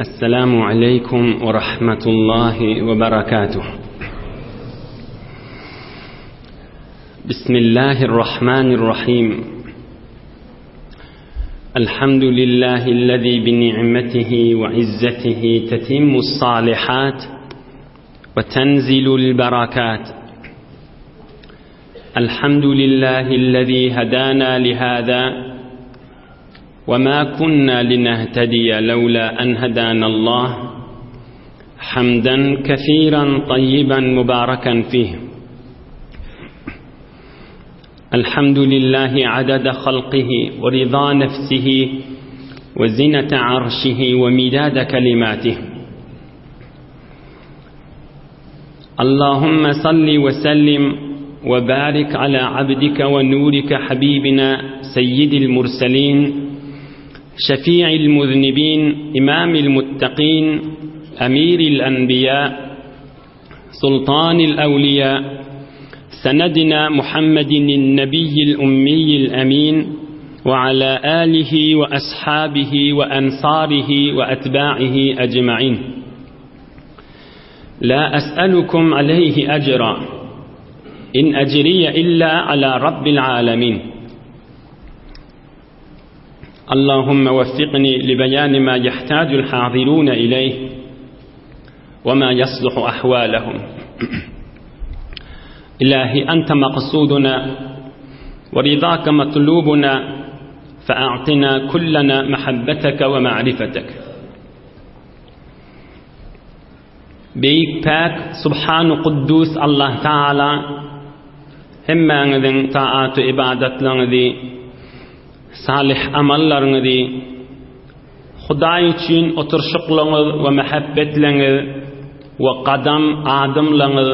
السلام عليكم ورحمة الله وبركاته بسم الله الرحمن الرحيم الحمد لله الذي بنعمته وعزته تتم الصالحات وتنزل البركات الحمد لله الذي هدانا لهذا وما كنا لنهتدي لولا أن هدانا الله حمدا كثيرا طيبا مباركا فيه الحمد لله عدد خلقه ورضا نفسه وزنة عرشه ومداد كلماته اللهم صل وسلم وبارك على عبدك ونورك حبيبنا سيد المرسلين شفيع المذنبين إمام المتقين أمير الأنبياء سلطان الأولياء سندنا محمد النبي الأمي الأمين وعلى آله وأصحابه وأنصاره وأتباعه أجمعين لا أسألكم عليه أجرا إن أجري إلا على رب العالمين اللهم وفقني لبيان ما يحتاج الحاضرون إليه وما يصلح أحوالهم إلهي أنت مقصودنا ورضاك مطلوبنا فأعطنا كلنا محبتك ومعرفتك Beýik Päk Subhanu Kuddus Allah Taala hemmäňiziň taatu ybadatlaryňyzy, salyh amallaryňyzy, Hudaý üçin oturşyklaryňyz we mähebbetleňiz we gadam adymlaryňyz,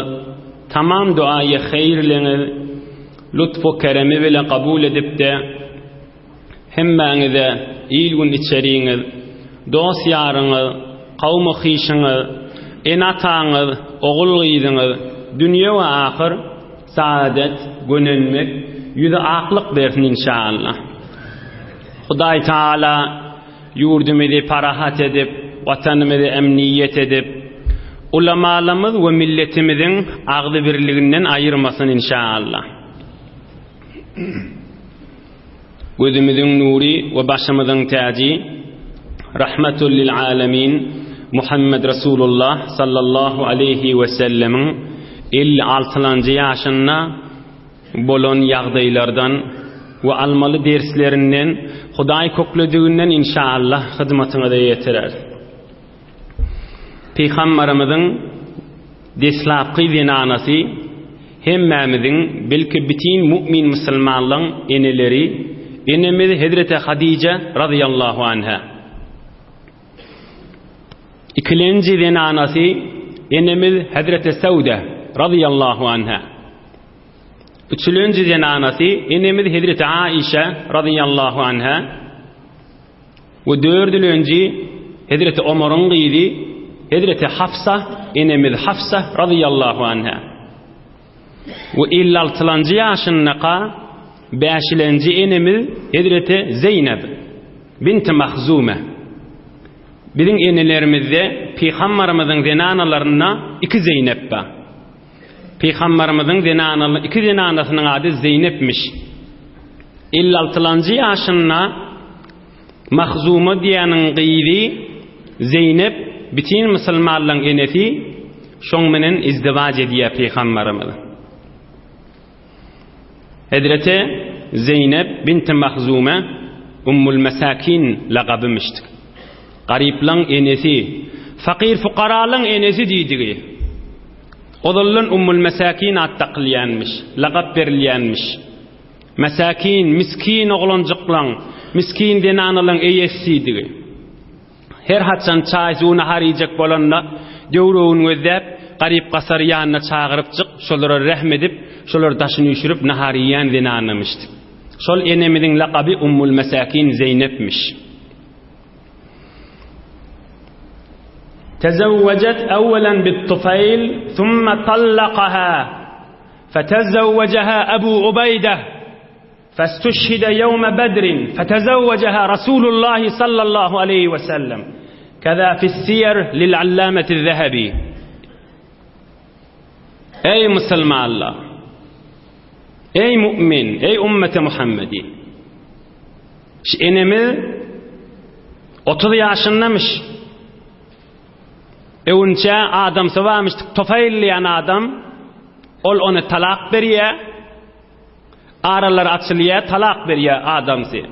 tamam duaýy heýrleňiz lutfu keremi bile kabul edipde, Hemmäňize il-gün içeriňiz, dost-ýaryňyz, kowmy-hyşyňyz, ene-ataňyz, ogul-gyzyňyz dünýe we ahyr saadet, gönenmek, ýüzi aklyk bersin inşaallah. Hudaý Taala ýurdumyzy parahat edip, watanymyzy emniýet edip, ulamalarymyz we milletimiziň agzybirliginden aýyrmasyn inşaallah. Gözümiziň nury we başymyzyň täji Rahmatul lil alemin Muhammed Resulullah sallallahu aleýhi we sellemiň 56-lanjy ýaşynda bolan ýagdaýlardan we almaly derslerinden Hudaý köklediginden inşaallah hyzmatyňyza ýetirer. Pygambarymyzyň deslapky zenanasy hemmämiziň, belki bütin mu'min musulmanlaň eneleri, enemiz Hezreti Hadija razyýallahu anha. Ikilenji zenanasy enemiz Hezreti Sewde razyýallahu anha. Üçülenji zenanasy enemiz Hezreti Aişe razyýallahu anha. We dördülenji Hezreti Omaryň gyzy Hezreti Hafsa enemiz Hafsa razyýallahu anha. We elli altylanjy ýaşyndaka bäşilenji enemiz Hezreti Zeýneb binti Mahzume. Biziň enelerimizde pygambarymyzyň zenanalarynda iki Zeýnep bar. Pygambarymyzyň zenanaly iki zenanasynyň ady Zeýnepmiş. Elli altylanjy ýaşynda Mahzuma diýýäniň gyzy Zeýnep bütin musulmanlaryň enesi şoň menen izdiwaç edýär pygambarymyz. Hezreti Zeýnep binti Mahzume Ummul Mesakin lagabymyşdyk. Garyplaň enesi, fakir-fukaralaň enesi diýdigi. Ozaldan Ummul Mesakin at dakylýanmyş, lagap berilýänmiş. Mesakin, miskin oglanjyklaň, miskin zenanalaň eýesi diýdigi. Her haçan çaý-suw nahar iýjek bolanda, döwrügini gözläp, garyp-gasary ýanyna çagyrypjyk, şolara rähm edip, şolar daşyny üýşürip nahar iýýän zenanymyşdy. Şol enemiziň lakaby Ummul Mesakin Zeýnepmiş. Tezewwejet awwalan bit-Tufeýl, summa tallakaha, fetezewwejeha Ebu Ubeýde. Festuşhide ýewme Bedrin, fetezewwejeha Rasulullahi sallallahu aleýhi we sellem. Keza fis-siýer lil-allameti-zehebi. Eý musulmanlar! Eý mu'min, eý ummeti Muhammedi! Şu enemiz 30 ýaşyndamyş. Öwünçä adamsy barmyş, tofaýl diýen adam, ol ony talak berýär. Aralar açylýar, talak berýär adamsy.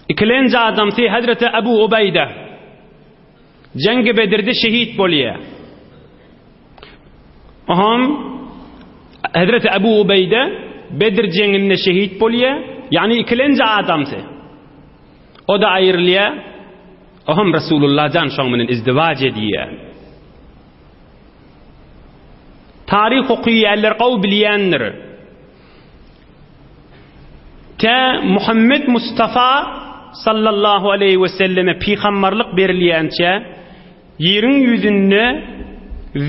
Ikilenji adamsy Hazreti Abu Ubeýde. Jeňgi Bedirde şehit bolýar. Oham Hazreti Abu Ubeýde Bedir jeňinde şehit bolýar, ýagny ikilenji adamsy. O-da aýrylýar. Oham Resulullah jan şoň bilen izdiwaç edýär. Taryh okyýanlar gowy bilýändir. Tä Muhammet Mustafa sallallahu aleýhi we selleme pygambarlyk berilýänçä ýeriň ýüzünde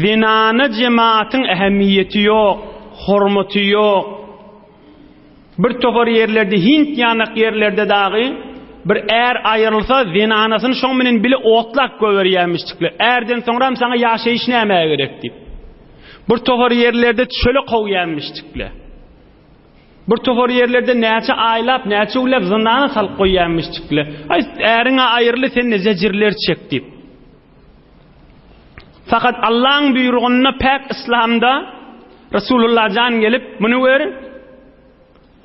zenana jemaatyň ähmiýeti ýok, hormaty ýok. Bir topar ýerlerde Hint ýanak ýerlerde dagy bir är aýrylsa zenanasyny şoň bilen bile otlap goýberýärmişdikler. Ärden soňram saňa ýaşaýyş nämä gerek diýip. Bir topar ýerlerde çöle kowýarmyşdikler. Bir topar ýerlerde näçe aýlap, näçe günläp zyndana salyp goýýarmyşdikler. Aý, äriňe aýryly sen ne zejirler çek diýip. Fakat Allaň buýrugynda päk yslamda Resulullah jan gelip muny gör.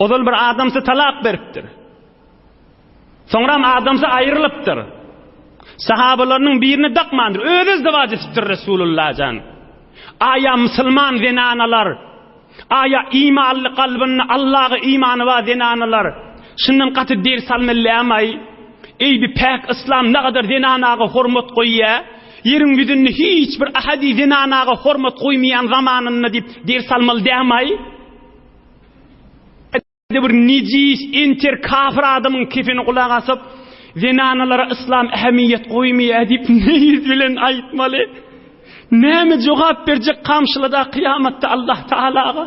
Ozal bir adamsy talak beripdir. Soňram adamsy aýrylypdyr. Sahabalarynyň birine dakmandyr. Özi izdiwaç etipdir Resulullah jan. Aýa musulman zenanalar, aýa imanly kalbynda Allaha imany bar zenanalar, şundan gaty ders almaly dämaý? Eý bi päk yslam nagadar zenanaga hormat goýýa, ýeriň ýüzünde hiç bir ahadi zenanaga hormat goýmaýan zamanynda diýip ders almaly dämaý? Bir nejis, enter kafir adamyň kefini gulak asyp, zenanalara yslam ähmiýet goýmaýar diýip ne ýüz bilen aýtmaly? Näme jogap berjek kamşylada kyýamatda Allah Taalaga?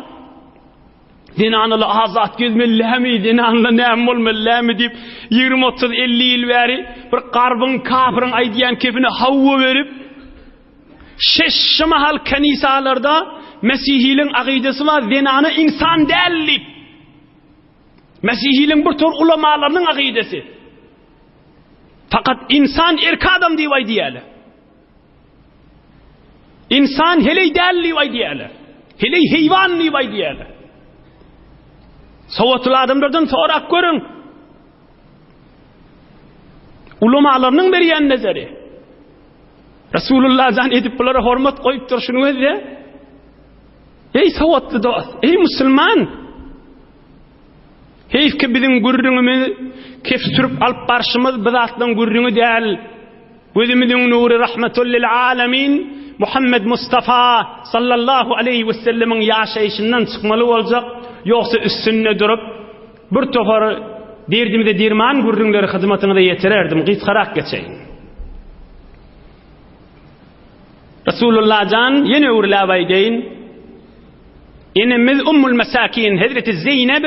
Zenanalar azat gezmelilämi, zenanalar näme bolmalylämi diýip 20, 30, 50 ýyl bäri bir garbyň, kafiriň aýdýan kefine hawa berip, Şeşşe mahal kenisalarda mesihiliň akydasy bar, zenana insan däl diýip. Mesihiliň bir tor ulamalarynyň akydasy. Fakat insan erk adam diýip aýdýarlar. Insan heleý däl diýip aýdýarlar. Heleý heýwan diýip aýdýarlar. Sowatly adamlardan sorap görüň. Ulamalarynyň berýän nezeri. Resulullah jan edip bulara hormat goýupdyr şunuň özde. Ey sowatly dost, ey musulman! Heýf ki biziň gürrüňimiz kef sürüp alyp barşymyz bu zatlaryň gürrüňi däl. Gözümiziň nury rahmetul lil alamin Muhammed Mustafa sallallahu aleyhi we sellemiň ýaşaýşyndan çykmaly boljak, ýogsa üstünde durup bir topar derdimize derman gürrüňleri hyzmatyňyza ýetirerdim, gysgarak geçeýin. Resulullah jan ýene öwrüläp aýdaýyn. Enemiz Ummul Mesakin Hezreti Zeýneb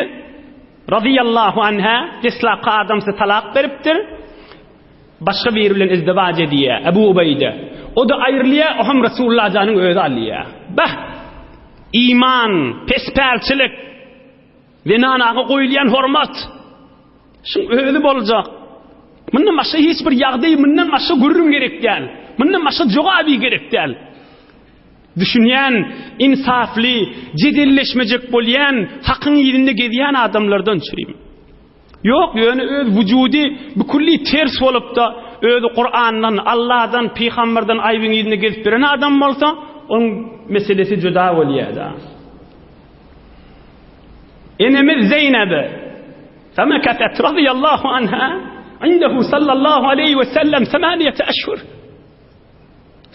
radiyallahu anha deslapky adamsy talak beripdir. Başga biri bilen izdiwaç edýär, Ebu Ubeýde. O-da aýrylýar, o hem Resulullah janyň özi alýar. Bah! Iman, pespälçilik, zenanaga goýulýan hormat. Şuň özi boljak. Mundan başga hiç bir ýagdaý, mundan başga gürrüň gerek däl. Mundan başga jogaby gerek däl. Düşünýän, insafly, jedelleşmejek bolýan, hakyň yzynda gezýän adamlardan çürim. Ýok, ýöne öz wujudy bükülli ters bolupda, özi Kurandan, Allahdan, pygamberden aýbyň yzynda gezip ýören adam bolsa, onuň meselesi juda bolýar-da. Enemiz Zeýnebe femekethet radiyallahu anha indehu sallallahu aleyhi ve sellem semaniyete eşhur.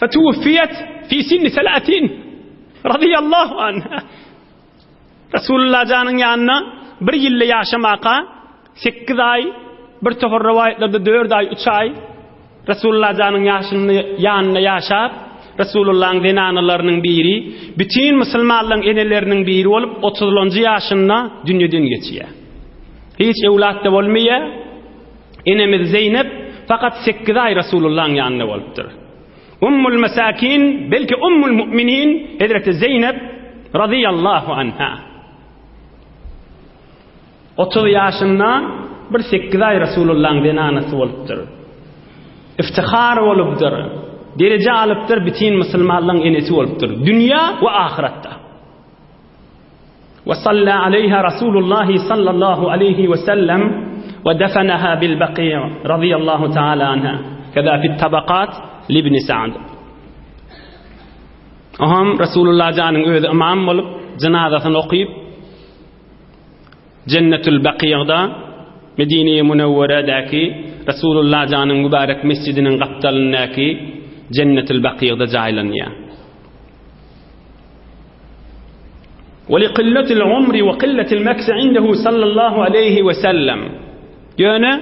Fetuffiyet fi sinni selatin radiyallahu anha. Resulullah janyň ýanynda bir ýylda ýaşamaka 8 aý, bir topar rowaýatlarda 4 aý, 3 aý Resulullah janyň ýaşynda ýanynda ýaşap, Resulullahyň zenanalarynyň biri, bütin musulmanlaryň eneleriniň biri bolup 30-njy ýaşynda dünýeden geçýär. Hiç öwlat-da bolmaýar. Enemiz Zeýnep. fakat sekiz aý Resulullahyň ýanynda bolupdyr. Ummul Mesakin, belki Ummul Mu'minin Hezreti Zeýnep razyýallahu anha. 30 ýaşynda bir sekiz aý Resulullahyň zenanasy bolupdyr. Iftihar bolupdyr. Dereje alypdyr, bütin musulmanlaryň enesi bolupdyr. Dünýä we ahyretde. Ve salla aleyha Rasulullah sallallahu aleyhi ve sellem ve defeneha bil Baqi' radıyallahu taala anha. Keza fit tabakat libni Sa'd. Oham Resulullah janyň özi imam bolup, jynazasyny okyp, Jennetül Baky'da, Medine-i Münewweredäki Resulullah janyň mübarek mesjidiniň gapdalyndaky Jennetül Baky'da jaýlanýar. Ve li qilletil umri ve qilletil meksi indehu sallallahu aleyhi ve sellem. Ýöne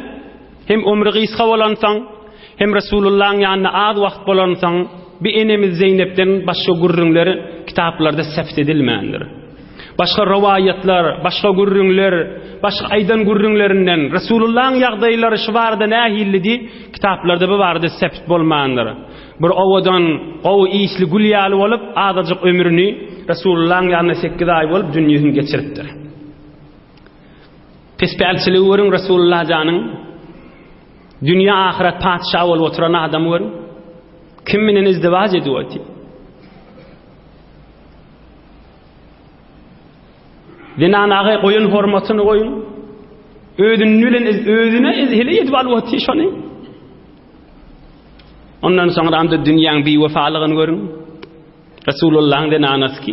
hem ömri gysga bolansoň, hem Resulullahyň ýanynda az wagt bolansoň, bi enemiz Zeýnepden başga gürrüňler kitaplarda sebt edilmändir. Başga rowaýatlar, başga gürrüňler, başga aýdan gürrüňlerinden Resulullahyň ýagdaýlary şu barada nähillidi, kitaplarda bu barada sebt bolmandyr. Bir owadan, gowy ysly gül ýaly bolup, azajyk ömrüni Resulullahyň ýanynda sekiz aý bolup dünýesini geçiripdir. Pespälçiligi görüň Resulullah janyň. Dünýä ahyret patyşa bolup oturan adamy görüň. Kim bilen izdiwaç edip otyr? Zenanaga goýan hormatyny goýuň. Özüni bilen özüne hele edip alyp otyr şony. Ondan soňra hem-de dünýäň biwefalygyny görüň. Resulullahyň zenanasy ki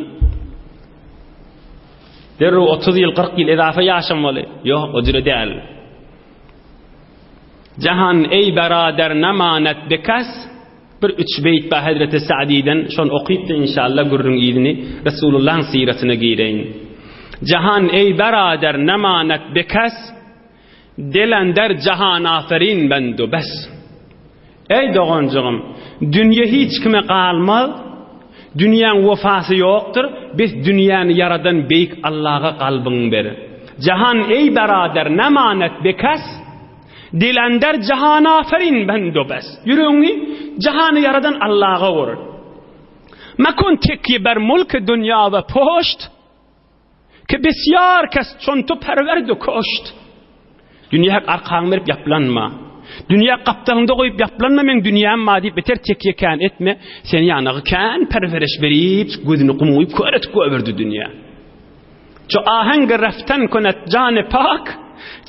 derrew 30 ýyl, 40 ýyl ezafa ýaşamaly. Ýok, o jüre däl. Jahan eý berader namanet bekas bir üç beýt bar Hazreti Sa'diden, şony okyp-da inşallah gürrüň yzyny Resulullahyň syratyna gireýin. Jahan eý berader namanet bekas Delender jahanaferin bendu bes. Eý doganjygym, dünýe hiç kime galmaz, dünýäň wefasy ýokdur, bes dünýäni ýaradan beýik Allaga kalbyňy ber. Jahan eý berader nemanet bekes, Dilender jahanaferin bendu bes. Ýüregiňi jahany ýaradan Allaga ur. Mekun tekýe ber mulky dünýa we poşt. Ki bisýar kes çon tu perwerdu koşt. Dünýä arkaňy berip ýaplanma. Dünýä gapdalyňda goýup ýaplanma meň dünýäm bar diýip beter tekýe kän etme. Seni ýanagy kän perweriş berip gözüni gum guýup kör etip goýberdi dünýä. Ço ahengi reften kunet jany pak,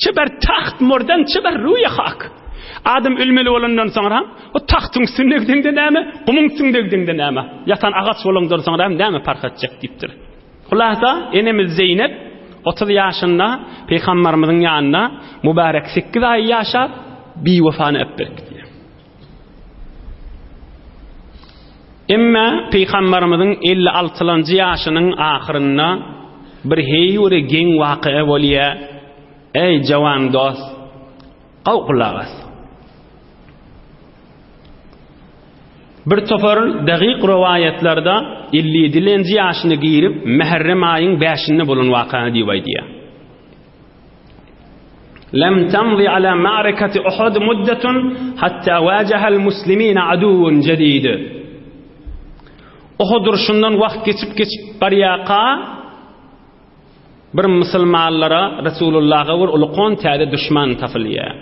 çe ber taht murden çe ber ruýy hak. Adam ölmeli bolandan soňra o tagtyň üstünde gideňde näme, gumuň üstünde gideňde näme, ýatan agaç bolaňdan soňra näme parh etjek diýipdir. Hulasa, enemiz Zeýnep 30 ýaşynda Pygambarymyzyň ýanynda mübärek sekiz aý ýaşap, biwefany öpüp gidýär. Emma Pygambarymyzyň 56-njy ýaşynyň ahyrynda bir heýwere geň wakyga bolýar. Eý, jawan dost, gaw gulak as. Bir topar dagyk rowaýatlarda 57-lenji ýaşyna girip, Mäherrem aýyň bäşinde bolan wakany diýip aýdýar. Lem tamzi ala ma'rakati Uhud muddatun hatta wajahal muslimina aduwwun jadid. Uhud urşundan wagt geçip geçip barýarka Bir musulmanlara Resulullaha bir ulkan täze duşman tapylýar.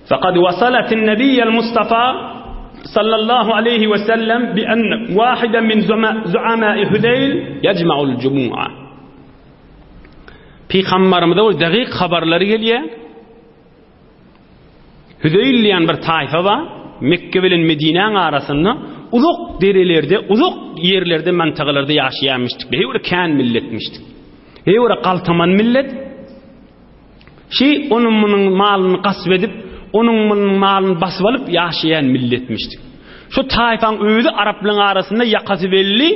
Faqad wasalatin nebiyyel Mustafa sallallahu aleyhi ve sellem bi en wahiden min zuama'i Hüzeyl yecma'ul cumu'a. Pygamberimize bir dagyk habarlary gelýär. Hüzeýl diýen bir taýfa bar, Mekge bilen Medinäň arasynda uzak derelerde, uzak ýerlerde, mantagalarda ýaşaýarmyşdyk. Heý bir kän milletmişdik. Heý bir galtaman millet. Şi onuň munuň malyny gasp edip, onuň munuň malyny basyp alyp ýaşaýan milletmişdik. Şu taýfaň özi araplaryň arasynda ýakasy belli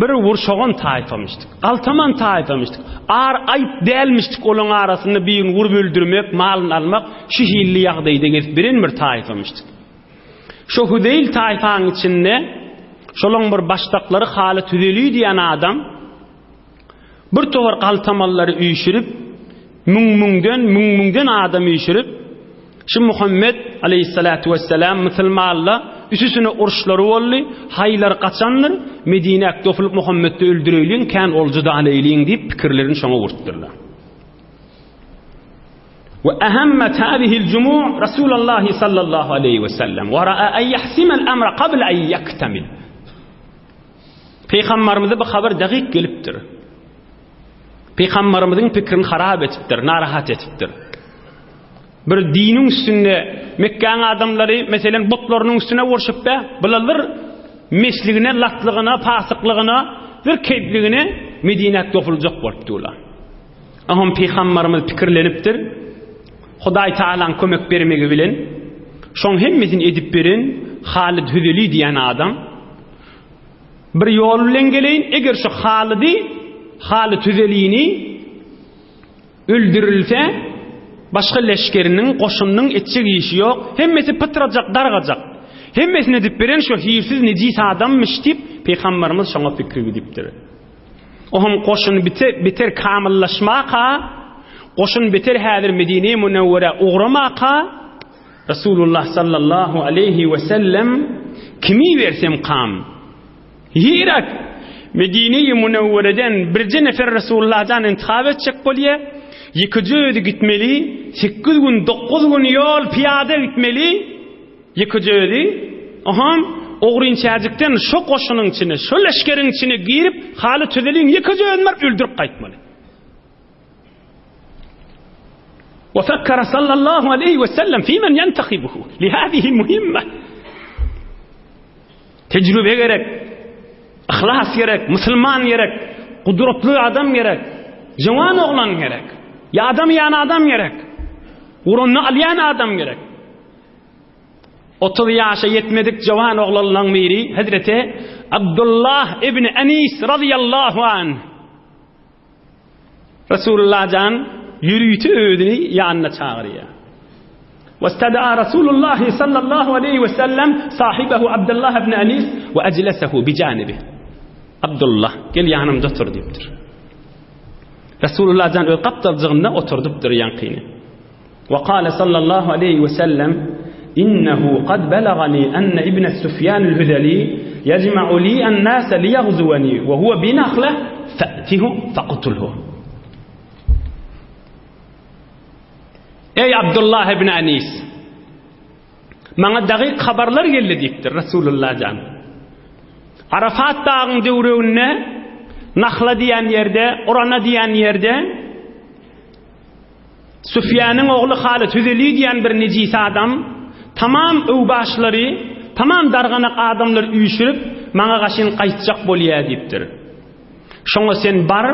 bir wurşagan taýfamyşdyk. Galtaman taýfamyşdyk. Ar aýyp dälmişdik olaň arasynda birini urup öldürmek, malyny almak şu hilli ýagdaýda gezip biren bir taýfamyşdyk. Şu Hüzeýl taýfaň içinde şolaň bir başdaklary Halyt Hüzeli diýen adam bir towar galtamanlary üýşürip, müň-müňden, müň-müňden adam üýşürip. Şu Muhammed aleýhissalatu wesselam musulmanla üsüsine uruşlary boldy, haýlar gaçandyr, Medinäk dopulup Muhammedi öldüreýliň, kän olja-da aleýliň diýip pikirlerini şoňa urupdyrlar. We ahammat hadihil jumu' Rasulullahi sallallahu aleýhi wesellem we ra'a an yahsimal amra qabla an yaktamil. Pygamberimize bu habar dagyk gelipdir. Pygamberimiziň pikirini harap etipdir, narahat etipdir. Bir diniň üstünde Mekgäň adamlary, meselem, butlarynyň üstüne urşup be, bular mesligine, latlygyna, pasyklygyna, bir keýpligine Medinä dopuljak bolup durlar. Aham pygamberimiz pikirlenipdir. Hudaý Tagalaň kömek bermegi bilen şoň hemmesini edip beren Halid Hüzeli diýen adam bir ýol bilen geleýin, eger şu Halidi, Halid Hüzelini öldürilse, başga leşgeriniň, goşunynyň etjek işi ýok, hemmesi pytrajak, dargajak. Hemmesini edip beren şu hirsiz, nejis adammyş diýip, pygamberimiz şoňa pikir gidipdir. Ohm goşun bite, beter kamyllaşmaka, goşun beter häzir Medine-i Münewwerä ugramaka, Resulullah sallallahu aleýhi we sellem kimi bersem kam? Ýerak Medine-i Münewwereden birje nefer Resulullah jan intihap etjek bolýa, ýekeje özi gitmeli, sekiz gün, dokuz gün ýol pyýada gitmeli, Ýekeje özi, Oham, ogrynçäjikden şo goşunyň içine, şo leşgeriň içine girip, haly tüzeliň ýekeje özüni baryp öldürip gaýtmaly. Ve fekkere sallallahu aleyhi ve sellem fi men yentehibuhu li hâzihi muhimme. Tejrübe gerek, yhlas gerek, musulman gerek, gudratly adam gerek, jawan oglan gerek, ýadamaýan adam gerek, uranyny alýan adam gerek. 30 ýaşa ýetmedik jawan oglanlaryň biri Hezreti Abdullah ibn Anis radiyallahu anh. Resulullah jan ýörite özüni ýanyna çagyrýar. Westada'a Rasulullah sallallahu aleyhi ve sellem sahibehu Abdullah ibn Anis ve eclesehu bi janibi. Abdullah gel ýanymda otur diýipdir. Resulullah jan öz gapdaljygynda oturdypdyr ýaňkyny. Ve kâle sallallahu aleyhi ve sellem İnnehu kad belagani enne ibne Süfyanil Hüzeli yecma'u li en-nase liyagzuveni ve huve bi nahle fe'tihu feqtulhu. Ey Abdullah ibn Anis! Maňa dagyk habarlar geldi diýipdir Resulullah jan. Arafat dagyň döwreginde Nahla diýen ýerde, Urana diýen ýerde Sufýanyň ogly Halyt Hüzeli diýen bir nejis adam tamam öwbaşlary, tamam darganak adamlary üýşürip, maňa gaşyn gaýtjak bolýar diýipdir. Şoňa sen bar,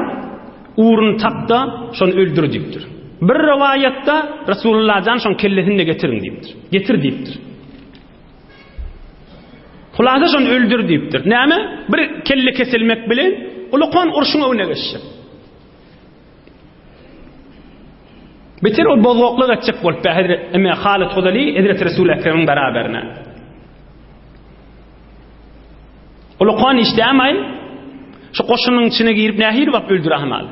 ugruny tap-da, şony öldür diýipdir. Bir rowaýatda Resulullah jan şoň kellesini-de getiriň diýipdir. Getir diýipdir. Hulasa şony öldür diýipdir. Näme? Bir kelle kesilmek bilen ulakan urşuň öňüne geçjek. Beter ol bozgaklyk etjek bolup be Hezret eme Halyt Hudali Hezret Resul Ekremiň beraberine. Ulakan işdämaý şu goşunyň içine girip nähili bap öldürähmal.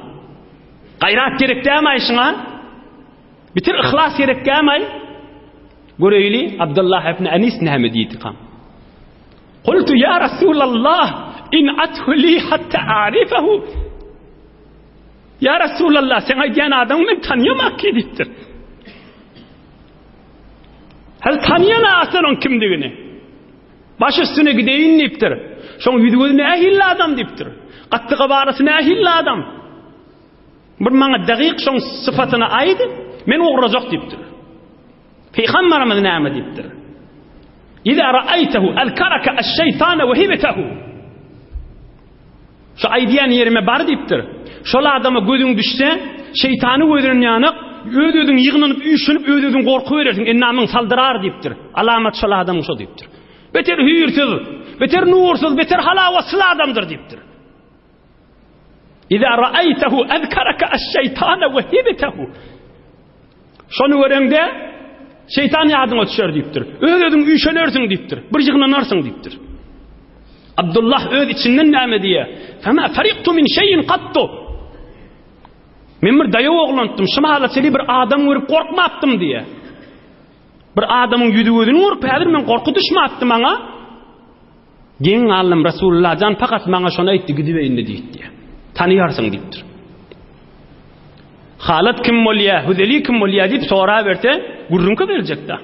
Gaýrat gerek dämaý şuňa. Bitir yhlas gerek dämaý. Göreýli Abdullah ibn Anis näme diýdi kam. Kultu ya Resulallah in athu li hatta a'rifahu. Ýa Resulallah, seň aýdýan adamyňy men tanýamak ki diýipdir. Häzir tanýan aslan oň kimdigini. Baş üstüne gideýin diýipdir. Şoň ýüzi gözi nähili adam diýipdir. Gatdy gabarasy nähili adam. Bir maňa dagyk şoň sypatyny aýt, men ugrajak diýipdir. Pygamberimiz näme diýipdir? Iza ra'aytahu alkaraka aş-şeýtana we hibetahu. Şu aýdýan ýerime bar diýipdir. Şol adama gözüň düşse, şeýtany gözüniň ýanak, öz-özüň ýygnanyp, üýşünip, öz-özüň gorky berersiň, endamyň saldyrar diýipdir. Alamat şol adamyň şo diýipdir. Beter hüýrsiz, beter nursyz, beter halawatsyz adamdyr diýipdir. Iza ra'aytahu azkaraka aş-şeýtana we hibetahu. Şony göreňde şeýtan ýadyňa düşer diýipdir. Öz-özüň üýşenersiň diýipdir. Bir ýygnanarsyň diýipdir. Abdullah öz içinden näme diýýär? Fema fariqtu min şeyin qattu. Men bir daýaw oglantdym. Şu mahala çenli bir adam görüp gorkmapdym diýýär. Bir adamyň ýüzi gözüni görüp häzir men gorky düşmapdy maňa. Geň galdym Resulullah jan pakat maňa şony aýtdy gidibe indi diýdi. Tanyýarsyň diýipdir. Halat kim bolýa, Hüzeli kim bolýa diýip soraberse, gürrüň köpeljekda.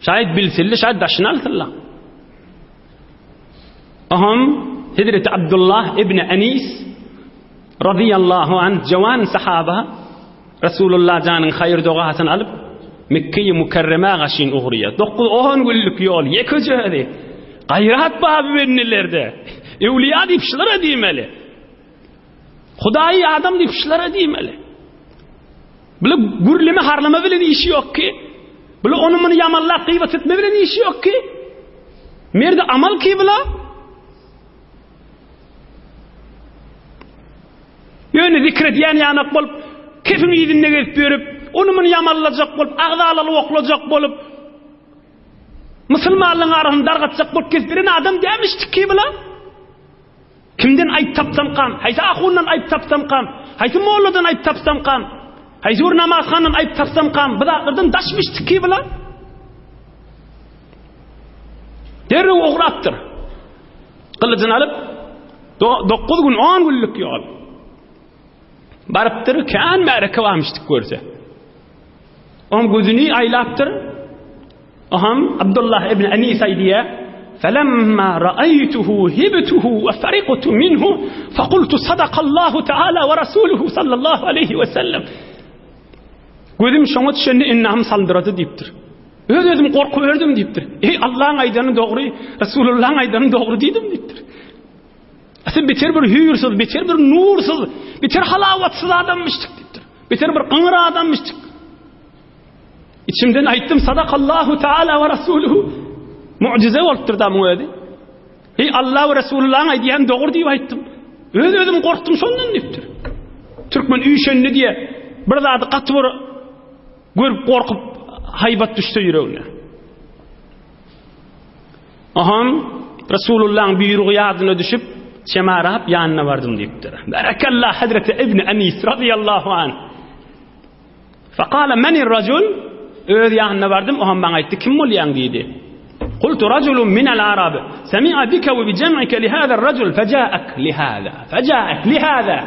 Şaýat bilsildi, şaýat daşyny alsynlar. Aham Hezreti Abdullah ibn Anis radiyallahu anh jawan sahaba Resulullah janyň haýyr dogasyny alyp Mekge-i Mükerremä gaşyn ugrýar. 9-10 günlük ýol, ýekeje özi. Gaýrat baby bendilerde. Öwliýa diýip şulara diýmeli. Hudaýy adam diýip şulara diýmeli. Bula gürleme harlama bilen işi ýok ki. Bula ony muny ýamanlap gyýbat etme bilen işi ýok ki. Merdi amal ki bula. Ýöne zikr edýän ýanak bolup, kefiň yzynda gezip ýörüp, ony muny ýamanlajak bolup, agzalaly oklajak bolup, musulmanlaryň arasyny dargatjak bolup gezip ýören adam dämişdik ki bula. Kimden aýyp tapsamkam, haýsy ahundan aýyp tapsamkam, haýsy molladan aýyp tapsamkam, haýsy bir namazhandan aýyp tapsamkam, bu zatlardan daşmyşdyk ki bular. Derrew ugrapdyr. Gylyjyny alyp, 9 gün, 10 günlük ýol. Barypdyr, kän märeke barmyşdyk görse. Oň gözüni aýlapdyr. Oham Abdullah ibn Anis aýdýar, Felemma ra'aytuhu hibtuhu we fariqtu minhu faqultu sadakallahu taala we rasuluhu sallallahu aleyhi we sellem. Gözüm şoňa düşende endamym saldyrady diýipdir. Öz özüm gorkuberdim diýipdir. Ey Allahyň aýdany dogry, Resulullahyň aýdany dogry diýdim diýipdir. Asyl beter bir hüýrsiz, beter bir nursyz, beter halawatsyz adammyşdyk diýipdir. Beter bir gyňyr adammyşdyk. İçimden aýtdym, sadakallahu taala we rasuluhu. Mu'jize bolupdyr da muň özi. Ey Allah we Resulullahyň aýdýany dogry diýip aýtdym. Öz özüm gorkdum şondan diýipdir. Türkmen üýşendi diýe bir zady gaty bir görüp gorkup haýbat düşse ýüregine. Aham Resulullahyň buýrugy ýadyna düşüp, Şemarap ýanyna bardym diýipdir. Barakallah Hazreti Ibn Anis radiyallahu anh. Fekale menir rajul öz ýanyna bardym, o hem maňa aýtdy, kim bolýaň diýdi. Kultu rajulun minel arab, semi'a bike we bi cem'ike li hâzer rajul fecaek li hâzâ, fecaek li hâzâ.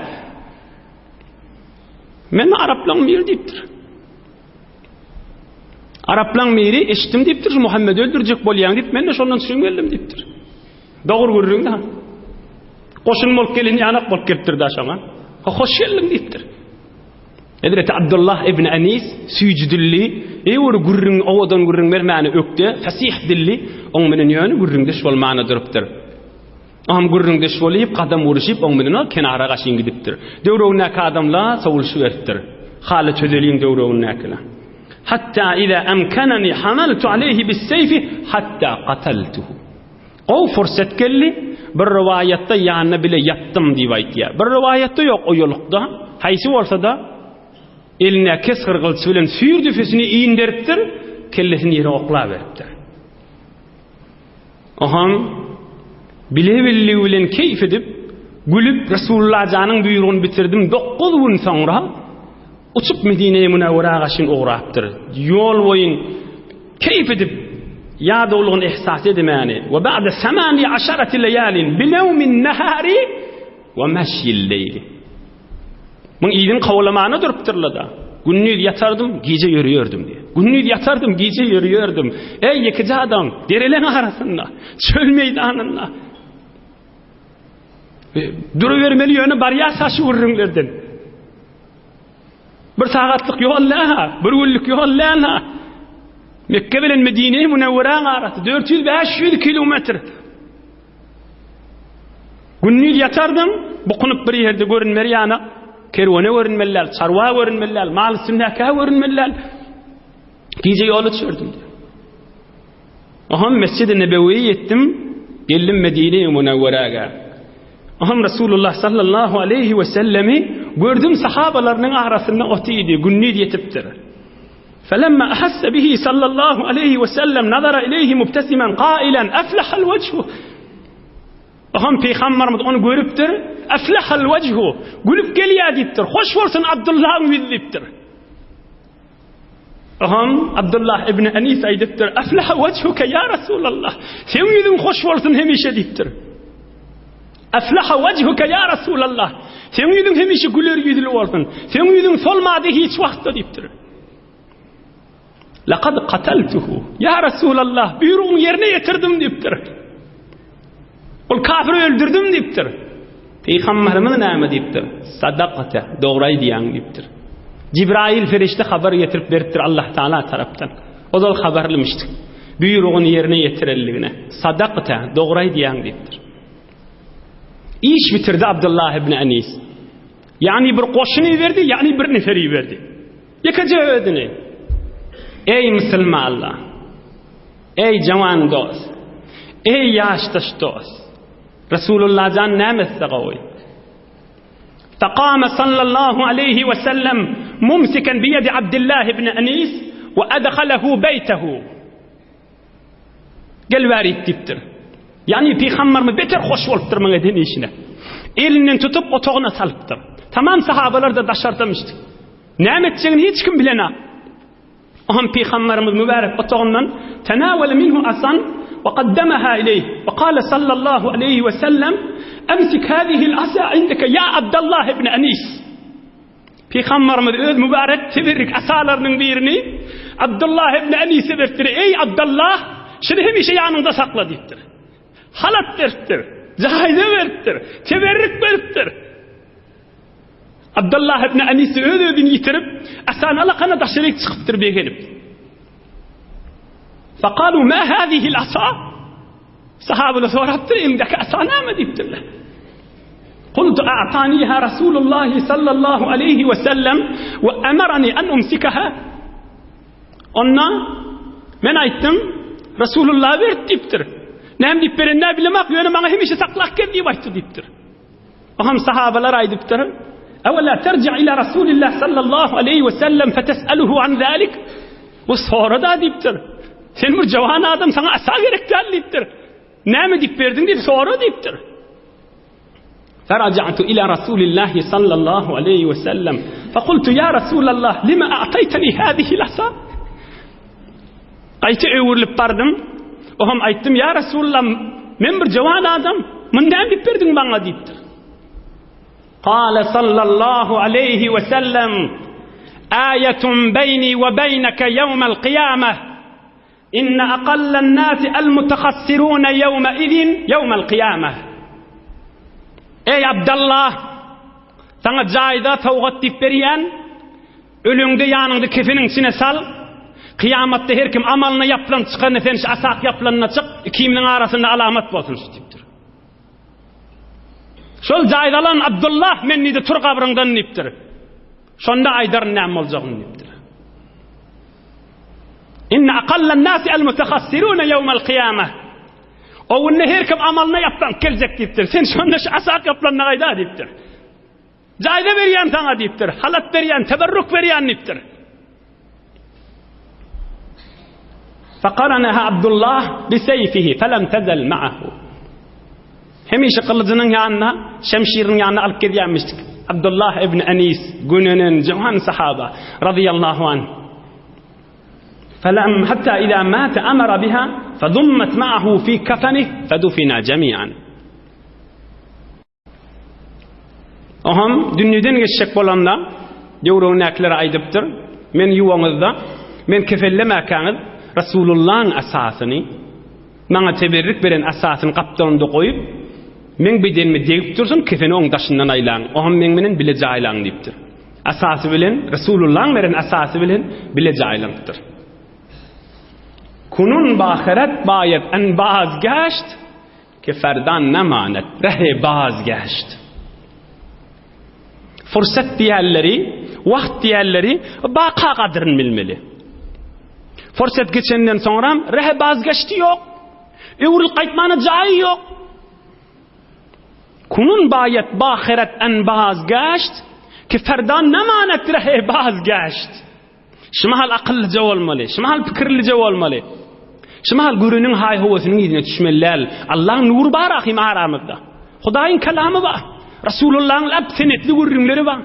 Men araplaň biri diýipdir. Araplaň biri eşitdim diýipdir, şu Muhammedi öldürjek bolýaň diýip, men de şondan üçin geldim diýipdir. Dogry gürrüň da. Goşun bolup gelin ýanak bolup gelipdir da şoňa. Hoş geldiň diýipdir. Hezreti Abdullah ibn Anis süýji dilli, eý bir gürrüň, owadan gürrüň bermäne ökde, fesih dilli, oň menen ýöne gürrüňdeş bolmana durupdyr. Oňam gürrüňdeş bolyp, gadam uruşyp, oň menen ol kenara gaşyn gidipdir. Döwregindäki adamlar sowulyşyberipdir. Haly çözeliň döwregindäkiler. Hatta iza amkanani hamaltu aleyhi bis-seyfi hatta qataltuhu. Gowy fursat geldi. Bir rowaýatda ýanyna bile ýatdym diýip aýtýar. Bir rowaýatda ýok oýalykda. Haýsy bolsa-da eline kesgir gylyç bilen süýr düfesini inderipdir, kellesini ýere oklaberipdir. Oham bile-billigi bilen keýp edip, gülüp Resulullah janyň buýrugyny bitirdim, 9 gün soňra uçup Medine-i Münewwerä gaşyn ugrapdyr. Ýol boýun keýp edip, ýadawlygyny ihsas edemäni we ba'de samani aşarati leýalin binewmin nahari we meşýil leýli. Muň yzyny kowlamana durupdyrlar-da. Gündiz ýatardym, gije ýörüýärdim diýýär. Gündiz ýatardym, gije ýörüýärdim. Eý, ýekeje adam, dereleň arasynda, çöl meýdanynda. E, durubermeli ýöne barýarsa şu gürrüňlerden. Bir sagatlyk ýol däl-ha, bir günlük ýol däl-ha. Mekke bilen Medine-i Münewweräň arasy 400-500 kilometr. Gündiz ýatardyň, bukunyp bir ýerde görünmeli ýana, kerwene görünmeli däl, çarwa görünmeli däl, mal üstündäkä görünmeli däl. Gije ýola düşerdim diýýär. Oham Mescid-i Nebewiýe ýetdim, geldim Medine-i Münewweräge. Oham Resulullah sallallahu aleyhi we sellemi gördüm sahabalarynyň arasynda otydy, gündiz ýetipdir. Felemma ahasse bihi sallallahu aleyhi we sellem nazara ileyhi mubtesimen qailen aflahal wejhu. Oham Peygamberimiz ony görüpdir. Aflahal wejhu. Gülüp gelýär diýipdir. Hoş bolsun Abdullahyň ýüzi diýipdir. Oňam Abdullah ibn Anis aýdypdyr, Aflaha wejhuke ýa Rasulallah. Seň ýüzüň hoş bolsun hemişe diýipdir. Aflaha wejhuke ýa Rasulallah. Seň ýüzüň hemişe güler ýüzli bolsun. Seň ýüzüň solmady hiç wagtda diýipdir. Laqad qataltuhu. Ýa Rasulallah, buýrugyňy ýerine ýetirdim diýipdir. Ol kafiri öldürdim diýipdir. Pygamberimiz näme diýipdir? Sadakata, dogry aýdýaň diýipdir. Jibrail perişde habar getirip beripdir Allah Taala tarapdan. Ozal habarlymyşdyk. Buýrugyny ýerine ýetirenligine. Sadakata, dogry aýdýaň diýipdir. Iş bitirdi Abdullah ibn Anis. Ýagny bir goşun iberdi, ýagny bir nefer iberdi. Ýekeje özüni. Eý musulmanlar! Eý jawan dost! Eý ýaşdaş dost! Resulullah jan näme etse gowy? Fekame sallallahu aleýhi we sellem mumsiken biýedi Abdullah ibn Anis we adhalehu beýtehu. Gel bärik diýipdir. Ýagny pygamberimiz beter hoş bolupdyr muň eden işine. Elinden tutup otagyna salypdyr. Tamam sahabalar-da daşardamyşdy. Näme etjegini hiç kim bilenok. Oňam pygamberimiz mübärek otagyndan tenawele minhu asan we gaddamaha ileýh we kale sallallahu aleýhi we sellem emsik hazihil asa indeke ýa Abdallah ibn Anis. Pygamberimiz öz mübärek teberrik asalarynyň birini Abdullah ibn Anise beripdir. Eý Abdullah, şuny hemişe ýanyňda sakla diýipdir. Halat beripdir, jaýza beripdir, teberrik beripdir. Abdullah ibn Anis öz-özüni ýitirip, asany alakana daşaryk çykypdyr begenip. Fakalu ma hazihi'l asa? Sahabalar sorapdyr, eliňdäki asa näme diýipdirler. Kultu a'taniha Rasulullah sallallahu aleyhi ve sellem ve emarani en umsikaha. Onda men aýtdym, Rasulullah berdi diýipdir. Näme diýip berenini bilemok, ýöne maňa hemişe saklap gel diýip aýtdy diýipdir. Oňam sahabalar aýdypdyr, Ewela terji ila Rasulillah sallallahu aleyhi ve sellem fetesaluhu an zalik. Bu sora-da diýipdir. Sen bir jawan adam, saňa asa gerek däl diýipdir. Näme diýip berdiň diýip sora diýipdir. Feraja'tu ila Rasulillah sallallahu aleyhi ve sellem. Fekultu ya Rasulallah lima a'taytani hadihi al-asa? Gaýta öwrülip bardym. Oňam aýtdym, Ýa Resulallah, men bir jawan adam, muny näme diýip berdiň maňa diýipdir. Kale sallallahu aleýhi we sellem, Aýatun beýni we beýneke ýewmel kyýameh, inne aqallen nasi el mutahassirune ýewme izin ýewmel kyýameh. Eý Abdallah, saňa jaýda sowgat diýip berýän, Ölüňde ýanyňda kefeniň içine sal. Kyýamatda her kim amalyna ýaplanyp çykanda sen şu asak ýaplanyna çyk, ikimiziň arasynda alamat bolsun şu diýipdir. Şol jaýda alan Abdullah men diýdi tur gabryňdan diýipdir. Şonda aýdaryn näme boljagyny diýipdir. Inne aqallan nasi al mutahassiruna ýewmel kyýamah. O günde her kim amalyna ýaplanyp geljek diýipdir. Sen şonda şu asak ýaplanyna gaýda diýipdir. Jaýza berýän saňa diýipdir. Halat berýän, teberruk berýän diýipdir. Faqaranaha Abdullah bi seýfihi falam tazal ma'ahu. Hemişe gylyjynyň ýanyna, şemşiriniň ýanyna alyp gezýänmişdik. Abdullah ibn Anis gönenen jawan sahaba radiyallahu anh. Falam hatta ila mata amara biha fadummat ma'ahu fi kafanihi fadufina jami'an. Oňam dünýeden geçjek bolanda döwründäkilere aýdypdyr, Men ýuwaňyzda, men kefellemäkäňiz Resulullahyň asasyny, maňa teberrik beren asasyny gapdalymda goýup, meň bedenime degip dursun, kefeni oň daşyndan aýlaň, oňam meň bilen bile jaýlaň diýipdir. Asasy bilen, Resulullahyň beren asasy bilen bile jaýlanypdyr. Kunun bahyret baýet en baz geşt, Ke ferdan nemanet, rehe baz geşt. Fursat diýenleri, wagt diýenleri baka gadyryn bilmeli. Fursat geçenden soňram rehe baz geşti ýok. Öwrülip gaýtmana jaýy ýok. Kunun baýet bahyret en baz geşt, ke ferdan nemanet rehe baz geşt. Şu mahal akyllyja bolmaly, şu mahal pikirlije bolmaly. Şu mahal göreniň haý-höwesiniň yzyna düşmeli däl. Allahyň nury bar ahym aramyzda. Hudaýyň kelamy bar. Resulullahyň lap senetli gürrüňleri bar.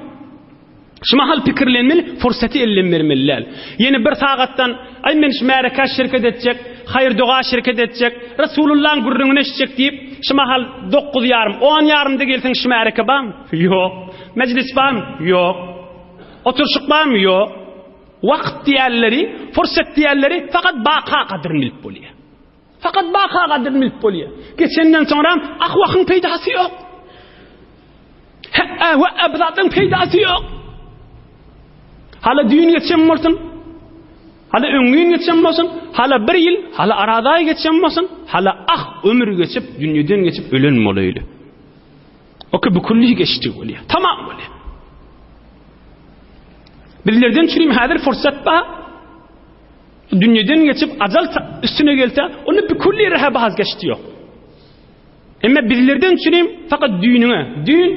Şu mahal pikirlenmeli, fursaty elden bermeli däl. Ýene bir sagatdan, aý men şu märekä şirket etjek, haýyr-doga şirket etjek, Resulullahyň gürrüňini eşitjek diýip, şu mahal dokuz ýarym, on ýarymda gelseň şu märeke barmy? Ýok. Mejlis barmy? Ýok. Oturyşyk barmy? Ýok. Wagt diýenleri, fursat diýenleri fakat baka gadyryny bilip bolýar. Fakat baka gadyryny bilip bolýar. Geçenden soňram ah-wahyň peýdasy ýok. Hä-ä we-ä bu zatlaryň peýdasy ýok. Hala düýn geçen bolsun, hala öňňin geçen bolsun, hala bir ýyl, hala arazaý geçen bolsun, hala ah ömür geçip, dünýeden geçip ölen bolaýly. Oky bu külli geçdi bolýar. Tamam bolýar. Bizlerden çürim häzir fursat bar. Dünýeden geçip ajal üstüne gelse, onu bir külli rehe baz geçdi ýok. Emma bizlerden çürim fakat düýnüňe, düýn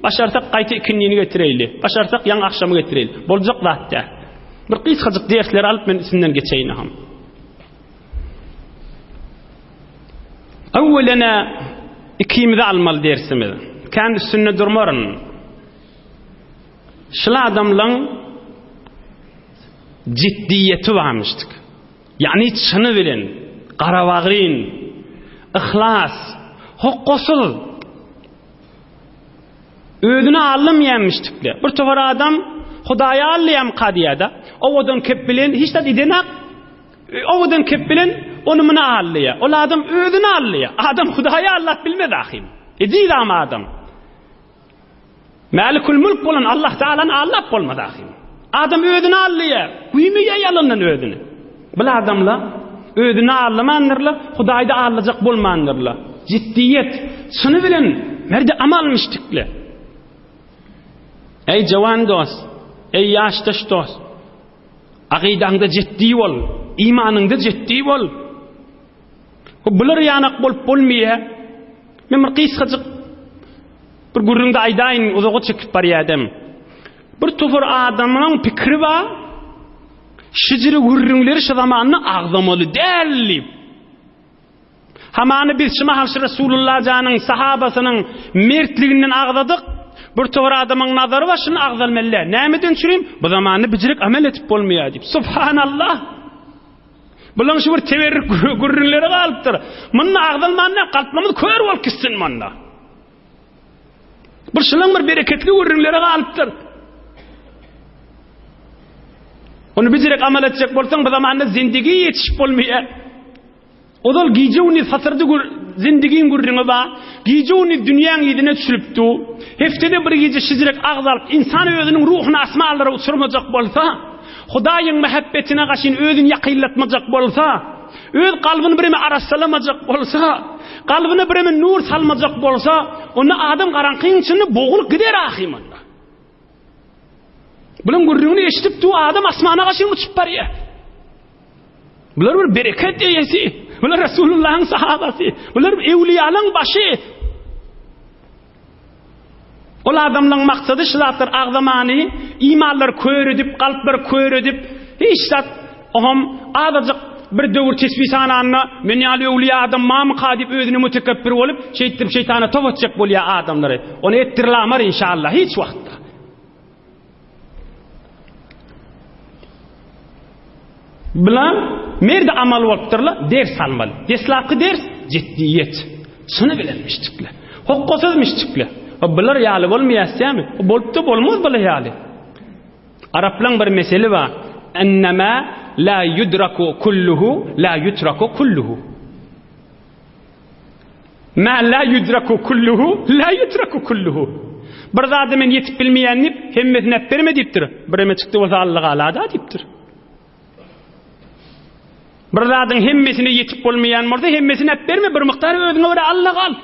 başarsak gaýta ikindini getireýli, başarsak ýaňy agşamy getireýli. Boljak zat däl. Bir gysgajyk dersleri alyp men üstünden geçeýin aham. Öwwelene ikimizi almaly dersimiz. Kän üstünde durmaryn. Şul adamlaň jiddiýeti barmyşdyk. Ýagny çyny bilen, garabagryn, yhlas, hokgasyz özüni aldamaýanmyşdykle. Bir topar adam Hudaýy aldaýamyka diýýär-de, owadan kep bilen hiç zat edenak, owadan kep bilen ony muny aldaýar. Ol adam özüni aldaýar. Adam Hudaýy aldap bilmez ahym. Ejiz adam. Mälikül mülk bolan Allah Taalany aldap bolmaz ahym. Adam özüni aldaýar. Güýmeýär ýalandan özüni. Bil adamlar özüni aldamandyrlar, Hudaýda aldajak bolmandyrlar. Jiddiýet, çyny bilen merde amalmyşdikle. Eý jawan dost, eý ýaşdaş dost. Akydaňda jiddi bol, imanyňda jiddi bol. Bular ýanak bolup bolmaýar. Men bir gysgajyk bir gürrüňde aýdaýyn, uzaga çekip barýadym. Bir topar adamyň pikiri bar. Şijiri gürrüňleri şu zamanda agzamaly däl diýip. Hamany biz şu mahal şu Resulullah janyň sahabasynyň mertliginden agzadyk. Bir topar adamyň nazary bar, şuny agzalmaly däl. Nämeden çürim? Bu zamanda bijirik amel etip bolmaýar diýip. Subhanallah. Bulaň şu bir teberrük gürrüňleri galypdyr. Munda agzalman näme, kalplarymyz kör bolup gitsin munda. Bir şulaň bir bereketli gürrüňleri galypdyr. Ony bijirek amal etjek bolsaň, bu zamanda zindigi ýetişip bolmaýar. Ozal gije-gündiz hasyrdy gür, zindigiň gürrüňi bar. Gije-gündiz dünýäň yzyna düşülipdi. Hepdede bir gije şijirek agz alyp, ynsan özüniň ruhuny asmanlara uçurmajak bolsa, Hudaýyň mähebbetine gaşyn özüni ýakynlatmajak bolsa, öz kalbyny bireme arassalamajak bolsa, kalbyna bireme nur salmajak bolsa, onda adam garaňkyň içinde bogulyp gider ahymanda. Bunuň gürrüňini eşidip du adam asmana gaşyn uçup barýar. Bular bir bereket eýesi. Bular Resulullahyň sahabasy. Bular ewliýalaryň başy. Ol adamlaryň maksady şu zatlar agzamany, imanlary kör edip, kalplary kör edip, hiç zat oňam azajyk bir döwür tesbih sananda men ýaly öwliýa adam mamyka diýip özüne mütekebbir bolup, şeýtdirip şeýtana top atjak bolýar adamlary. Ony etdirilamar inşallah hiç wagtda. Bular merde amal bolupdyrlar, ders almaly. Deslapky ders jiddiýet. Çyny bilen müşdikler. Hokgasyz müşdikler. Bular ýaly bolmaýar isýämi? Bolupdy bolmaz bular ýaly. Araplaň bir meseli bar. Ennema la yudraku kulluhu la yutraku kulluhu. Ma la yudraku kulluhu la yutraku kulluhu. Bir zada men ýetip bilmeýän diýip, hemmesini äp berme diýipdir. Bireme çykdy bolsa Alla galada diýipdir. Bir zadyň hemmesine ýetip bolmaýan bolsa, hemmesini äp berme, bir mukdar özüňe görä Alla gal.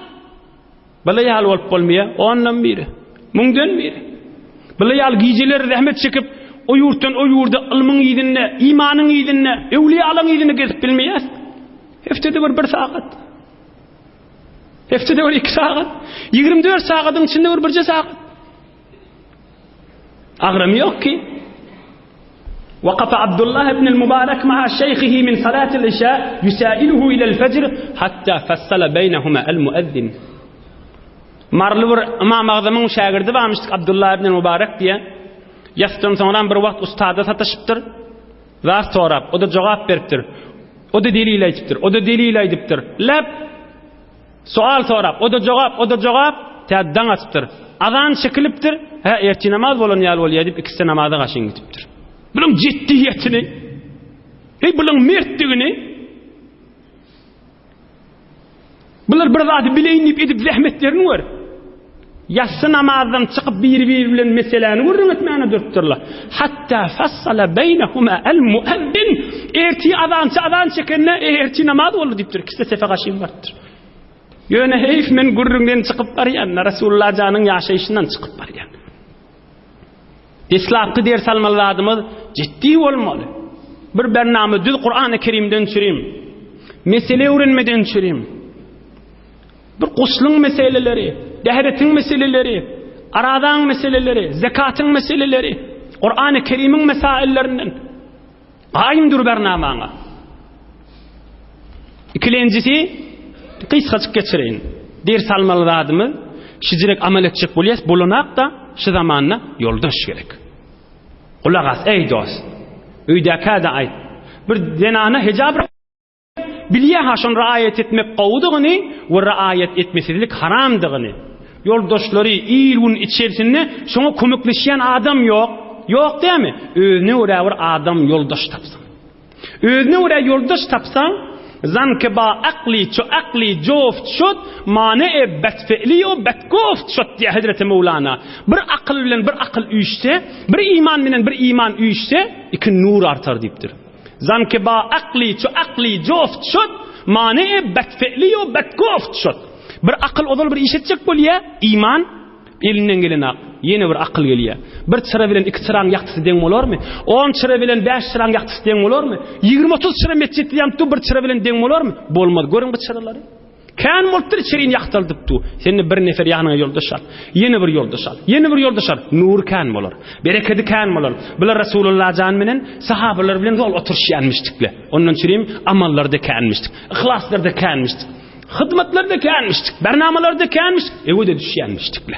Bala ýaly bolup bolmaýar, ondan biri, müňden biri. Bala ýaly gijeler zähmet çekip, o ýurtdan o ýurda ylmyň yzynda, imanyň yzynda, öwliýalaryň yzynda gezip bilmeýäs. Heftede bir bir sagat. Heftede bir iki sagat. 24 sagadyň içinde bir birje sagat. Agramy ýok ki. Wakafa Abdullah ibn al-Mubarak ma'a şeyhihi min salat al-isha yusailuhu ila al-fajr hatta fassala beynehuma al-muezzin. Marly bir Imam Agzamyň şägirdi barmyş Abdullah ibn Mubarak diýe. Ýassydan soňram bir wagt ustada sataşypdyr. Zat sorap, o-da jogap beripdir. O-da delil aýdypdyr, o-da delil aýdypdyr. Läp! Sual sorap, o-da jogap, o-da jogap, tä daň atypdyr. Azan çekilipdir, hä, ertir namaz bolan ýaly bolýar diýip, ikisi-de namaza gaşyn gidipdir. Bulaň jiddiýetini, heý, bulaň mertdigini, Bular bir zady bileýin diýip edip zähmetlerini gör. Ýassy namazdan çykyp biri-biri bilen meseläni gürrüň etmäne durupdyrlar. Hatta fassala beýnehuma el-muezzin. Ertir azançy azan çekende, e, ertir namaz boldy diýipdir. Ikisi-de sefe gaşyn barypdyr. Ýöne heýf men gürrüňden çykyp barýan, Rasulullah janyň ýaşaýşyndan çykyp barýan. Deslapky ders almaly zadymyz ciddi bolmaly. Bir bernama düz Kur'an-ı Kerimden çürim. Mesele öwrenmeden çürim. Bir gusluň meseleleri, dähretiň meseleleri, arazaň meseleleri, zekatyň meseleleri, Kur'an-ı Kerimiň mesaillerinden Gaýym dur bernamaňa. Ikilenjisi gysgajyk geçireýin. Ders almaly zadymyz şijirek amal etjek bolýas, bolanak-da şu zamanda ýoldaş gerek. Gulak as, eý dost. Öýdäkä-de aýt. Bir zenana hijab Bilýär-ha şony raýat etmek gowudygyny we raýat etmesizlik haramdygyny. Ýoldaşlary il-gün içerisinde şoňa kömekleşýän adam ýok. Ýok dämi? Özüne görä bir adam ýoldaş tapsyn. Özüne görä ýoldaş tapsaň, Zan ke ba akli ço akli joft şod, mane-e betfe'li o betgoft şod diýýär Hezreti Möwlana. Bir akyl bilen bir akyl üýşse, bir iman bilen bir iman üýşse, iki nur artar diýipdir. Zan ke ba akli ço akli joft şod, mane-e betfe'li o betgoft şod. Bir akyl ozal bir iş etjek bolýa, iman elinden gelenak, ýene bir akyl gelýä. Bir çyra bilen iki çyraň ýagtysy deň bolarmy? On çyra bilen bäş çyraň ýagtysy deň bolarmy? Ýigrimi-otuz çyra metjitde ýanyp dur, bir çyra bilen deň bolarmy? Bolmaz. Görüň bu çyralary. Kän bolupdyr içerini ýagtaldyp dur. Sende bir nefer ýanyňa ýoldaş al. Ýene bir ýoldaş al. Ýene bir ýoldaş al. Nury kän bolar. Berekedi kän bolar. Bular Resulullah jan menen sahabalar bilen zol oturyşýanmyşdykle. Ondan çürim amallarda känmişdik. Yhlaslarda känmişdik. Hyzmatlarda känmişdik. Bernamalarda känmişdik. Ewe-de düşýänmişdikle.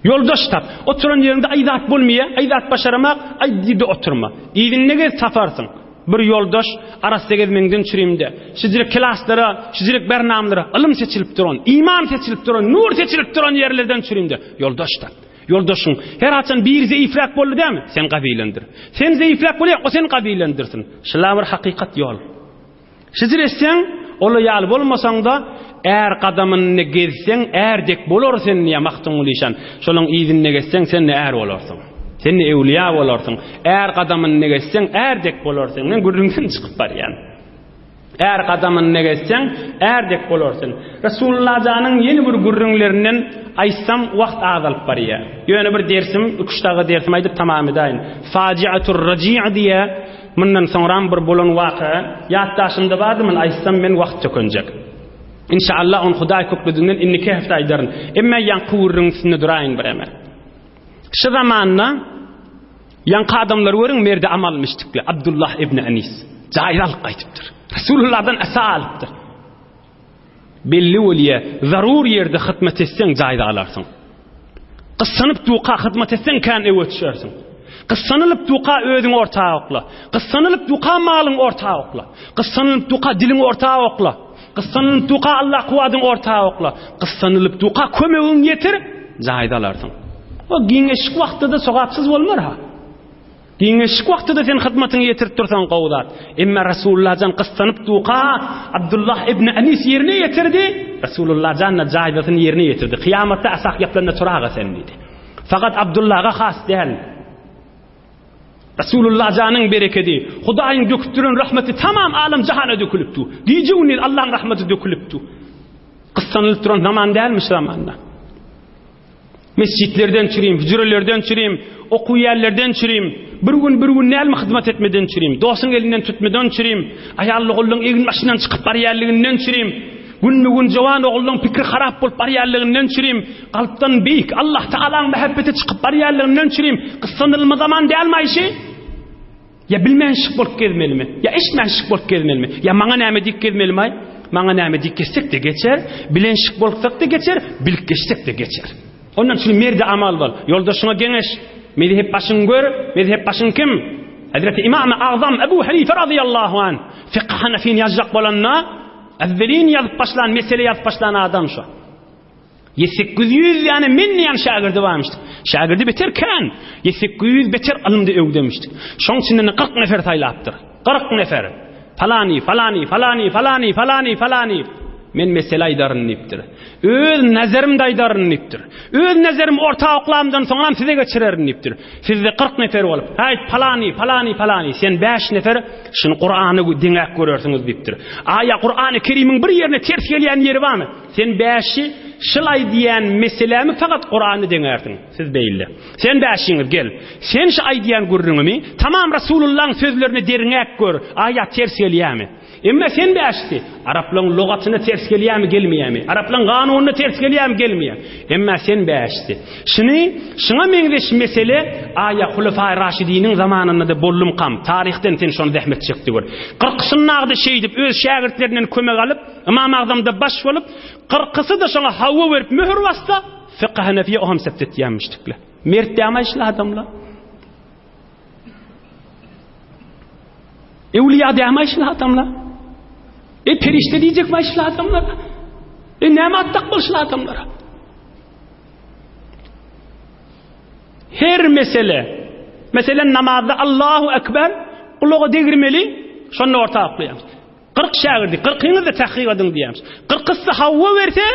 Ýoldaş tap. Oturan ýeriňde aý zat bolmaýa, aý zat başaramak, aý diýip-de oturma. Yzynda gez taparsyň. Bir ýoldaş arassa gezmeňden çürimde. Şijirek klaslara, şijirek bernamlara ylym seçilip duran, iman seçilip duran, nur seçilip duran ýerlerden çürimde ýoldaş tap. Ýoldaşyň her haçan biri zeýifräk boldy dämi? Sen gawilendir. Sen zeýifräk bolýaň, o seni gawilendirsin. Şula bir hakykat ýol. Şijir etseň, ola ýaly bolmasaň-da, är gadamynda gezseň, är dek bolar sen diýýär Magtymguly işan. Şolaň yzynda gezseň, sen-de är bolarsyň. Sen-de öwlüýä bolarsyň. Är gadamynda gezseň, är dek bolarsyň. Men gürrüňden çykyp barýan. Är gadamynda gezseň, är dek bolarsyň. Resulullah janyň ýene bir gürrüňlerinden aýtsam, wagt azalyp barýar. Ýöne bir dersim, üç dagy dersim aýdyp tamam edäýin. Fajiatur raji' diýýär. Mundan soňram bir bolan waka ýatdaşymda bardy, muny aýtsam men wagt tökenjek. Inşallah ony Hudaý köklediginden indiki hepde aýdaryn. Emme ýaňky gürrüňiň üstünde duraýyn bir eme. Şu zamanda ýaňky adamlary görüň merdi amalmyşdykly Abdullah ibn Anis jaýy alyp gaýdypdyr. Resulullahdan asa alypdyr. Belli bolýa, zarur ýerde hyzmat etseň jaýda alarsyň. Gyssanyp duka hyzmat etseň kän öwe düşersiň. Gyssanylyp duka özüňi orta okla. Gyssanylyp duka malyňy orta okla. Gyssanylyp duka diliňi orta okla. Gyssanylyp duka Allah kuwadyňy orta okla. Gyssanylyp duka kömegiňi ýetir, jaýda alarsyň. O giňeşik wagtda-da sogapsyz bolmar ha. Giňeşlik wagty-da sen hyzmatyňy ýetirip dursaň gowy zat. Emma Resulullah jan gyssanyp duka Abdullah ibn Anis ýerine ýetirdi. Resulullah jan-da jaýdasyny ýerine ýetirdi. Kyýamatda asak ýapylanda turaga sen diýdi. Fakat Abdullaha has däl. Resulullah janyň berekedi, Hudaýyň döküp duran rahmeti tamam alam jahana dökülip dur. Gije-gündiz Allahyň rahmeti dökülip dur. Gyssanylyp duran zaman dälmiş zamanda. Mesjitlerden çürim, hüjrelerden çürim, okuw ýerlerden çürim, bir gün bir gün dälmi hyzmat etmeden çürim, dostuň elinden tutmadan çürim, aýally ogullyň egin başyndan çykyp barýanlygynydan çürim, günbe-gün jowan ogullyň pikri harap bolup barýanlygyndan çürim, kalpdan beýik Allah Tagalaň mähebbeti çykyp barýanlygyndan çürim, gyssanylma zaman dälmi aýşy? Ýa bilmänşik bolup gezmelimi? Ýa eşitmänşik bolup gezmelimi? Ýa maňa näme diýip gezmelimi-aý? Maňa näme diýip gezsek-de geçer, bilenşik bolsak-da geçer, bilip geçsek-de geçer. Ondan üçin merdi amal bol. Ýoldaşyňa geňeş. Mezhep başyň gör, mezhep başyň kim? Hazreti Imam Agzam Ebu Hanife radıyallahu anh fıkh Hanefini ýazjak bolanda, evvelin ýazyp başlan, mesele ýazyp başlan adam şu. 800 ýane men diýen şägirdi barmyşdyk. Şägirdi beter kän. 800 beter ylymda öwdemişdik. Şoň içinden 40 nefer saýlapdyr. 40 nefer. Falany, falany, falany, falany, falany, falany. Men mesele aýdaryn diýipdir. Öz nazarimde aýdaryn diýipdir. Öz nazarim orta oklamdan soňam size geçirerin diýipdir. Sizde 40 nefer bolup, haý palany, palany, palany, sen 5 nefer şuny Kurany deňäp görersiňiz diýipdir. Aýa Kurany Kerimiň bir ýerine ters gelýän ýeri barmy? Sen bäşi şul aýdýan meselämi fakat Kurany deňärsiň. Siz beýle. Sen bäşiňiz gel. Sen şu aýdýan gürrüňimi tamam Rasulullaň sözlerine derňäp gör, aýat ters gelýämi? Emma sen bäşisi araplaň lugatyna ters gelýämi, gelmeýämi? Araplaň ganunyna ters gelýämi, gelmeýämi? Emma sen bäşisi. Şuny, şuňa meňzeş mesele aýa Hulefai Raşidiniň zamanynda-da boldumkam? Taryhdan sen şony zähmet çekdi gör. Kyrkysynda-da şeýdip öz şägirtlerinden kömek alyp, Ymam Agzamda baş bolup, kyrkysy-da şoňa hawa berip möhür bassa, Fykh Hanefiýe o hem sept etýänmişdikle. Mert dämi şul adamlar? Ewliýa dämi şul adamlar? E perişde diýjekmi şul adamlar? E näme atdak bol şul adamlara? Her mesele, meselen namazda Allahu Ekber gulaga degirmeli, şonda orta aklaýar. 40 şägirdi, kyrkyňyz-da tahkyk ediň diýýärmiş. Kyrkysy hawa berse,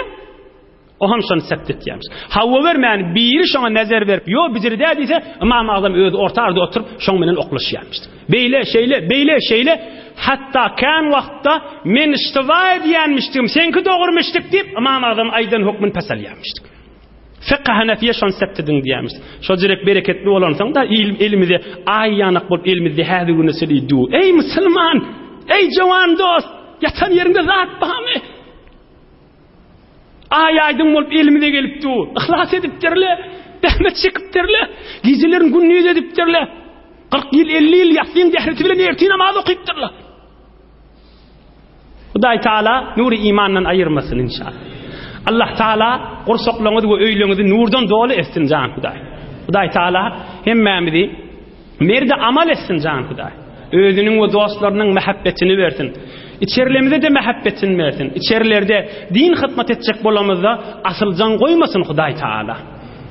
o hem şony sept etýärmiş. Hawa bermän biri şoňa nezer berip, ýo bijiri däl diýse, Ymam Agzam özi orta arada oturyp, şoň menen oklaşýarmyş. Beýle, şeýle, beýle, şeýle, hatda kän wagtda men iştiba edýänmişdigim, seňki dogrumyşdyk diýip, Ymam Agzam aýdan hökmüni pes alýarmyşdyk. Fykh Hanefiýe şony sept ediň diýýärmiş. Şo jirek bereketli bolansoň-da il elimize aý ýanak bolup elimizde häzir güne çenli du. Eý musulman! Eý jowan dost! Ýatan ýeriňde zat barmy? Aý aýdyň bolup elimize gelip du. Yhlas edipdirle, zähmet çekipdirle, gijelerini gündiz edipdirle. 40 ýyl, 50 ýyl ýassyň zähreti bilen ertir namaz okypdyrlar. Hudaý Taala nury imandan aýyrmasyn inşallah. Allah Taala gursaklaryňyzy we öýleriňizi nurdan doly etsin jan Hudaý. Hudaý Taala hemmämizi merde amal etsin jan Hudaý. Özüniň we dostlarynyň mähebbetini bersin. Içerilerimize de mähebbetini bersin. İçerilerde din hyzmat etjek bolamyzda asyljan goýmasyn Hudaý Taala.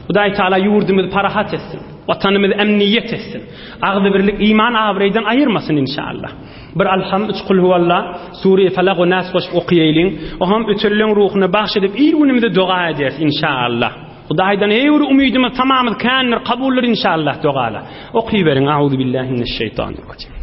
Hudaý Taala ýurdumyzy parahat etsin. Watanymyzy emniýet etsin. Agzybirlik iman abraýdan aýyrmasyn inşallah. Bir Alham, üç Kulhuwalla, Sure Falak we Nas goşup okaýalyň. Oham ötenleň ruhuna bagş edip il-günümize doga ederis inşallah. Hudaýdan heý bir umydymyz, tamamyz kändir, kabuldyr inşallah dogala. Okyberiň Auzubillahi mineşşeýtanirrajim.